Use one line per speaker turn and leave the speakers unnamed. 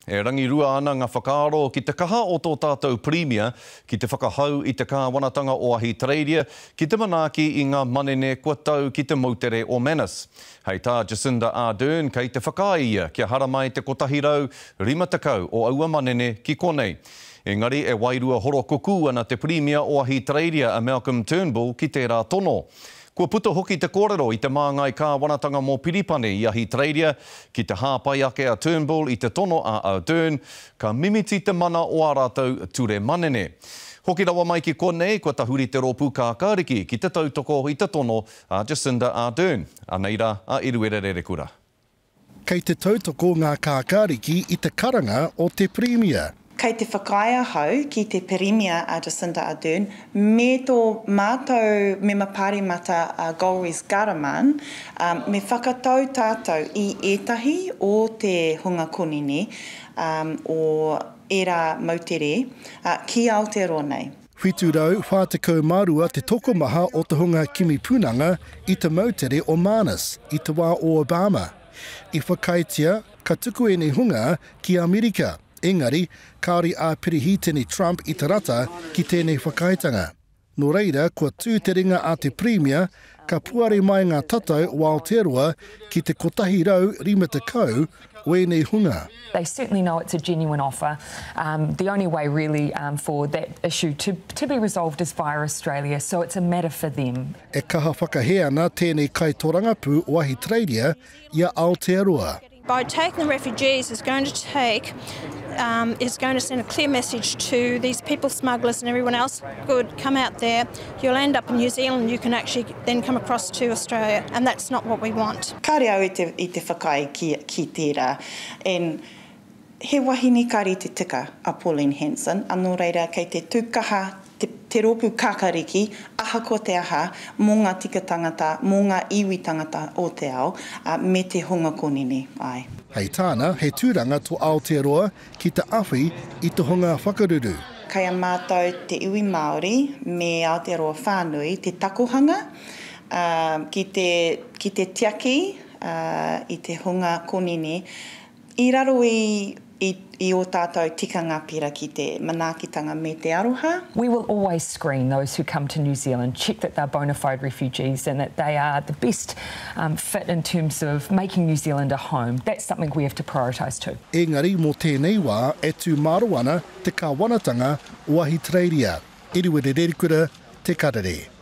E rangirua ana nga whakaaro ki te kaha o tō tātou Pirimia ki te whakahau i te Kāwanatanga o Ahitereiria ki te manaaki i ngā manene kua tau ki te moutere o Manus. Hei tā Jacinda Ardern kei te whakaae ia kia haramai te 150 o aua manene ki konei. Engari e wairua horokukū ana te Pirimia o Ahitereiria a Malcolm Turnbull ki tērā tono. Kua puta hoki te kōrero i te māngai kāwanatanga mō Piripane i Ahitereiria ki te hāpai ake a Turnbull i te tono a Ardern, ka mimiti te mana o ā rātou ture manene. Hoki rawa mai ki konei, kua tahuri te rōpū kākāriki ki te tautoko i te tono a Jacinda Ardern. Anei rā a Eruera Rerekura.
Kei te tautoko ngā kākāriki i te karanga o te Pirimia.
Kei te whakaae ahau ki te Pirimia a Jacinda Ardern me tō mātou Mema Pāremata a Golriz Ghahraman, me whakatau tātou i ētahi o te hunga konini o ērā moutere ki Aotearoa nei.
742 te tokomaha o te hunga kimi punanga i te moutere o Manus i te wā o Obama. I whakaaetia ka tuku ēnei hunga ki Amerika, engari kāore a Pirihitini Trump i te rata ki tēnei whakaaetanga. Nō reira kua tū te ringa a te Pirimia ka puare mai ngā tatau o Aotearoa ki te 150 o ēnei hunga.
They certainly know it's a genuine offer. Um, the only way really um, for that issue to, to be resolved is via Australia, so it's a matter for them.
E kaha whakahē ana tēnei kaitorangapū o Ahitereiria i a Aotearoa.
By taking the refugees is going to take um, is going to send a clear message to these people smugglers and everyone else. Good, come out there. You'll end up in New Zealand. You can actually then come across to Australia, and that's not what we want.
Kāre au i te, i te whakaae ki, ki tērā. And he wahine ka rite tika a Pauline Hanson, a nō reira kei te tū kaha te, te rōpū kākariki, ahakoa te aha, mō ngā tika tangata, mō ngā iwi tangata o te ao, ā, me te hunga konini, āe.
Hei tāna, he tūranga tō Aotearoa ki te awhi i te hunga whakaruru.
Kei a mātou te iwi Māori me Aotearoa whānui te takohanga, ā, ki te, ki te tiaki, ā, i te hunga konini I raro i i i ō tātou tikanga pera ki te manaakitanga me te aroha.
We will always screen those who come to New Zealand, check that they're bona fide refugees and that they are the best fit in terms of making New Zealand a home. That's something we have to prioritise too.
Engari mō tēnei wā e tū māro ana te kāwanatanga o Ahitereiria. Eruere Rerikura, Te Karere.